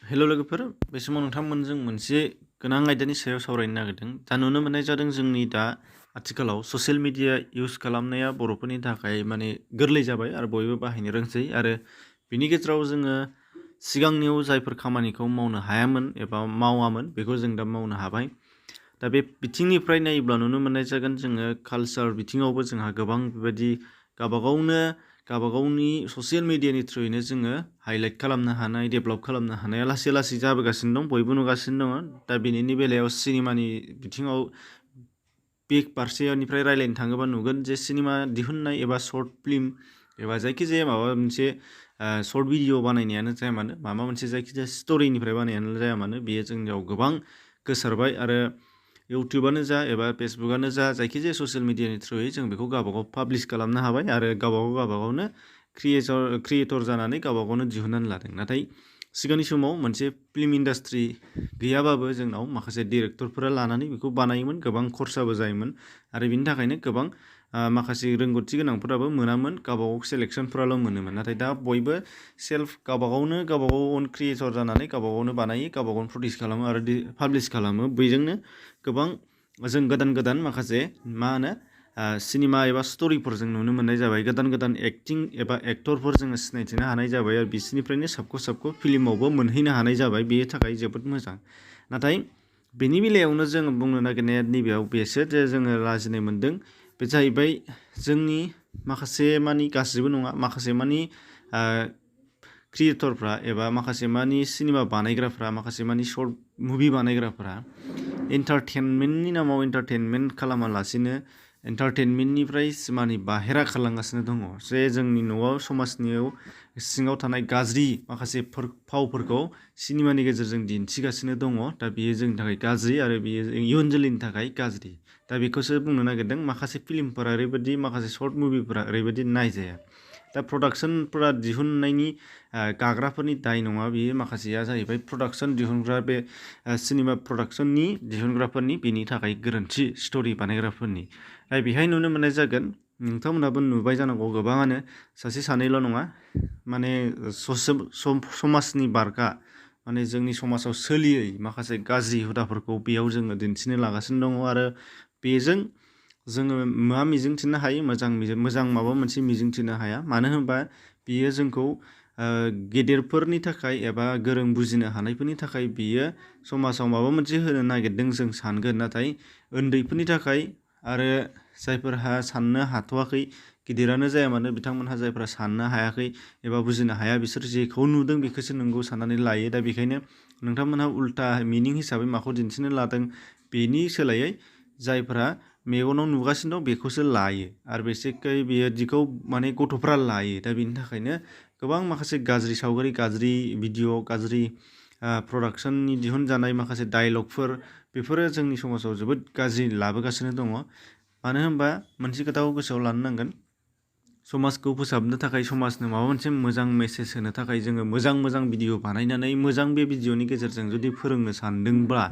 हेल' लोगोफोर बे समाव नोंथांमोनजों मोनसे गोनां आयदानि सायाव सावरायनो नागिरदों दा नुनो मोननाय जादों जोंनि दा आथिखालाव ससियेल मिडिया इउज खालामनाया बर'फोरनि थाखाय माने गोरलै जाबाय आरो बयबो बाहायनो रोंसै आरो बिनि गेजेराव जोङो सिगांनियाव जायफोर खामानिखौ मावनो हायामोन एबा मावामोन बेखौ जों दा मावनो हाबाय दा बे बिथिंनिफ्राय नायोब्ला नुनो मोननाय जागोन जोङो कालचार बिथिङावबो जोंहा गोबां बेबायदि गावबागावनि ससियेल मिडियानि थ्रुयैनो जोङो हाइलाइट खालामनो हानाय डेभेलप खालामनो हानाया लासै लासै जाबोगासिनो दं बयबो नुगासिनो दङ दा बेनिनि बेलायाव सिनेमानि बिथिङाव पिक फारसेनिफ्राय रायलायनो थाङोबा नुगोन जे सिनेमा दिहुननाय एबा सर्ट फिल्म एबा जायखिजाया माबा मोनसे सर्ट भिडिअ बानायनायानो जाया मानो माबा मोनसे जायखिजाया स्ट'रिनिफ्राय बानायनायानो जाया मानो बेयो जोंनियाव गोबां गोसारबाय आरो इउटुबानो जा एबा फेसबुकआनो जा जायखिजाया ससियेल मिडियानि थ्रुयै जों बेखौ गावबागाव पाब्लिश खालामनो हाबाय आरो गावबागावनो क्रिएटर जानानै गावबागावनो दिहुननानै लादों नाथाय सिगांनि समाव मोनसे फिल्म इन्डास्ट्रि गैयाबाबो जोंनाव माखासे डिरेक्टरफोरा लानानै बेखौ बानायोमोन गोबां खरसाबो जायोमोन आरो बिनि थाखायनो गोबां माखासे रोंगौथि गोनांफोराबो मोनामोन गावबागाव सेलेक्सनफोराल' मोनोमोन नाथाय दा बयबो गावबागावनो ओन क्रिएटर जानानै गावबागावनो बानायो गावबागावनो प्रडिउस खालामो आरो पाब्लिश खालामो बेजोंनो गोबां जों गोदान माखासे सिनेमा एबा स्ट'रिफोर जों नुनो मोननाय जाबाय गोदान एक्टिं एबा एक्टरफोर जोङो सिनायथिनो हानाय जाबाय आरो बिसोरनिफ्रायनो साबख' फिल्मावबो मोनहैनो हानाय जाबाय बेनि थाखाय जोबोद मोजां नाथाय बेनि बेलायावनो जोङो बुंनो नागिरनाया नैबेयाव बेसो जे जोङो लाजिनाय मोन्दों बे जाहैबाय जोंनि माखासे मानि गासिबो नङा माखासे मानि क्रिएटरफ्रा एबा माखासे मानि सिनेमा बानायग्राफ्रा माखासे मानि सर्ट मुभि बानायग्राफ्रा एन्टारटेनमेन्टनि नामाव एन्टारटेनमेन्ट खालामालासिनो एन्टारटेनमेन्टनिफ्राय सिमानि बाहेरा खालामगासिनो दङ जे जोंनि न'आव समाजनियाव सिङाव थानाय गाज्रि माखासे फावफोरखौ सिनेमानि गेजेरजों दिन्थिगासिनो दङ दा बेयो जोंनि थाखाय गाज्रि आरो बेयो इयुन जोलैनि थाखाय गाज्रि दा बेखौसो बुंनो नागिरदों माखासे फिल्मफोरा ओरैबायदि माखासे सर्ट मुभिफोरा ओरैबायदि नायजाया दा प्रडाक्सनफोरा दिहुननायनि गाग्राफोरनि दाय नङा बेयो माखासेया जाहैबाय प्रडाक्सन दिहुनग्रा बे सिनेमा प्रडाक्सननि दिहुनग्राफोरनि बेनि थाखाय गोरोन्थि स्ट'रि बानायग्राफोरनि बेहाय नुनो मोननाय जागोन नोंथांमोनहाबो नुबाय जानांगौ गोबाङानो सासे सानैल' नङा माने समाजनि बारगा माने जोंनि समाजाव सोलियै माखासे गाज्रि हुदाफोरखौ बेयाव जोङो दिन्थिनो लागासिनो दङ आरो बेजों जोङो मा मिजिंथिनो हायो मोजां माबा मोनसे मिजिंथिनो हाया मानो होनबा बियो जोंखौ गेदेरफोरनि थाखाय एबा गोरों बुजिनो हानायफोरनि थाखाय बियो समाजाव माबा मोनसे होनो नागिरदों जों सानगोन नाथाय उन्दैफोरनि थाखाय आरो जायफोरहा साननो हाथ'वाखै गिदिरानो जाया मानो बिथांमोनहा जायफोरा साननो हायाखै एबा बुजिनो हाया बिसोर जेखौ नुदों बेखौसो नंगौ साननानै लायो दा बेखायनो नोंथांमोनहा उल्था मिनिं हिसाबै माखौ दिन्थिनो लादों बेनि सोलायै जायफोरा मेगनाव नुगासिनो दं बेखौसो लायो आरो बेसिकयै बेयो दिखौ माने गथ'फ्रा लायो दा बेनि थाखायनो गोबां माखासे गाज्रि सावगारि गाज्रि भिडिअ गाज्रि प्रडाक्सननि दिहुनजानाय माखासे डायलगफोर बेफोरो जोंनि समाजाव जोबोद गाज्रि लाबोगासिनो दङ मानो होनबा मोनसे खोथाखौ गोसोआव लानो नांगोन समाजखौ फोसाबनो थाखाय समाजनो माबा मोनसे मोजां मेसेज होनो थाखाय जोङो मोजां भिडिअ बानायनानै मोजां बे भिडिअनि गेजेरजों जुदि फोरोंनो सानदोंब्ला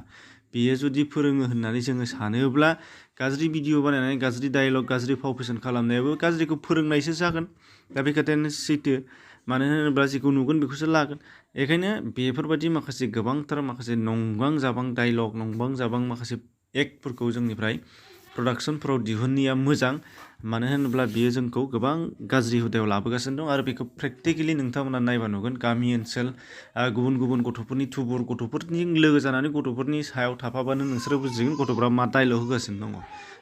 बेयो जुदि फोरोङो होननानै जोङो सानोब्ला गाज्रि भिडिअ बानायनानै गाज्रि डायलग गाज्रि फाव फेसन खालामनायाबो गाज्रिखौ फोरोंनायसो जागोन दा बे खोथायानो सैथो मानो होनोब्ला जेखौ नुगोन बेखौसो लागोन बेखायनो बेफोरबायदि माखासे गोबांथार माखासे नंबां जाबां डायलग नंबां जाबां माखासे एक्टफोरखौ जोंनिफ्राय प्रडाक्सनफोराव दिहुननाया मोजां मानो होनोब्ला बियो जोंखौ गोबां गाज्रि हुदायाव लाबोगासिनो दं आरो बेखौ प्रेक्टिकेलि नोंथांमोना नायबा नुगोन गामि ओनसोल गुबुन गथ'फोरनि थुबुर गथ'फोरनि लोगो जानानै गथ'फोरनि सायाव थाफाबानो नोंसोरो बुजिगोन गथ'फ्रा मा डायलग होगासिनो दङ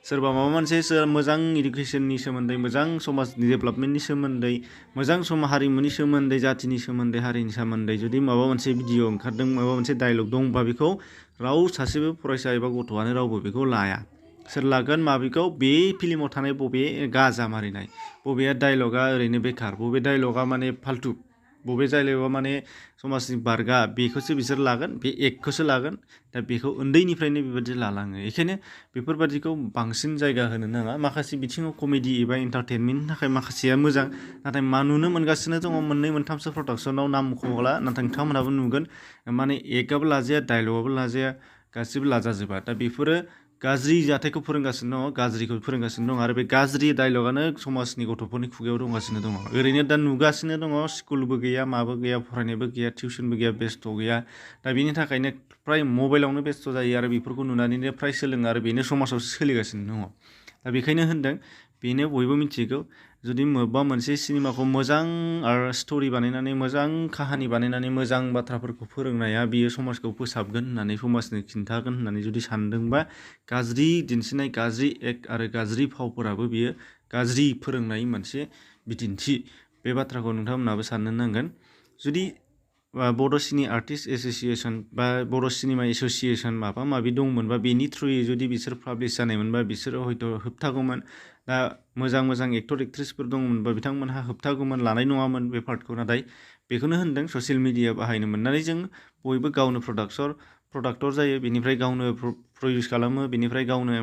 सोरबा माबा मोनसे मोजां इडुकेसननि सोमोन्दै मोजां समाजनि डेभेलपमेन्टनि सोमोन्दै मोजां हारिमुनि सोमोन्दै जातिनि सोमोन्दै हारिनि सोमोन्दै जुदि माबा मोनसे भिडिअ ओंखारदों माबा मोनसे डायलग दंबा बेखौ सासेबो फरायसा एबा गथ'आनो रावबो बेखौ लाया सोर लागोन माबेखौ बे फिल्माव थानाय बबे गाजा मारिनाय बबेया डायलगा ओरैनो बेखार बबे डायलगा माने फाल्तु बबे डायलगा माने समाजनि बारगा बेखौसो बिसोर लागोन बे एक्टखौसो लागोन दा बेखौ उन्दैनिफ्रायनो बेबायदि लालाङो बेखायनो बेफोरबादिखौ बांसिन जायगा होनो नाङा माखासे बिथिङाव कमेडि एबा एन्टारटेनमेन्टनि थाखाय माखासेया मोजां नाथाय नुनो मोनगासिनो दङ मोननै मोनथामसो प्रडाक्सनाव नाम मख'ला नाथाय नोंथांमोनहाबो नुगोन माने एक्टआबो लाजाया डायलगआबो लाजाया गासिबो लाजाजोबा दा बेफोरो गाज्रि जाथायखौ फोरोंगासिनो दङ गाज्रिखौ फोरोंगासिनो दङ आरो बे गाज्रि डायलगानो समाजनि गथ'फोरनि खुगायाव दंगासिनो दङ ओरैनो दा नुगासिनो दङ स्कुलबो गैया माबो गैया फरायनायबो गैया टिउसनबो गैया बेस्थ' गैया दा बेनि थाखायनो फ्राय मबाइलावनो बेस्थ' जायो आरो बेफोरखौ नुनानैनो फ्राय सोलोङो आरो बेनो समाजाव सोलिगासिनो दङ दा बेखायनो होनदों बेनो बयबो मिथिगौ जुदि बबेबा मोनसे सिनेमाखौ मोजां आरो स्ट'रि बानायनानै मोजां काहानि बानायनानै मोजां बाथ्राफोरखौ फोरोंनाया बियो समाजखौ फोसाबगोन होननानै समाजनो खिन्थागोन होननानै जुदि सानदोंबा गाज्रि दिन्थिनाय गाज्रि एक्ट आरो गाज्रि फावफोराबो बियो गाज्रि फोरोंनाय मोनसे बिदिन्थि बे बाथ्राखौ नोंथांमोनाबो साननो नांगोन जुदि बड' सिनि आर्टिस्ट एस'सियेसन बा बर' सिनेमा एस'सियेसन माबा माबि दंमोनबा बेनि थ्रुयै जुदि बिसोर पाब्लिस जानायमोनबा बिसोरो हयथ' होबथागौमोन दा मोजां मोजां एक्टर एक्ट्रेसफोर दंमोनबा बिथांमोनहा होबथागौमोन लानाय नङामोन बे पार्टखौ नाथाय बेखौनो होनदों ससियेल मिडिया बाहायनो मोननानै जों बयबो गावनो प्रडाक्टर जायो बेनिफ्राय गावनो प्रडिउस खालामो बेनिफ्राय गावनो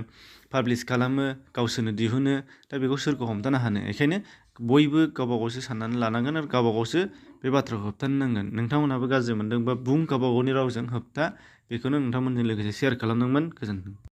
पाब्लिस खालामो गावसोरनो दिहुनो दा बेखौ सोरखौ हमथानो हानो बेखायनो बयबो गावबा गावसो साननानै लानांगोन आरो गावबा गावसो बे बाथ्राखौ होबथानो नांगोन नोंथांमोनहाबो गाज्रि मोनदोंबा बुं गावबा गावनि रावजों होबथा बेखौनो नोंथांमोनजों लोगोसे शेयार खालामदोंमोन गोजोन्थों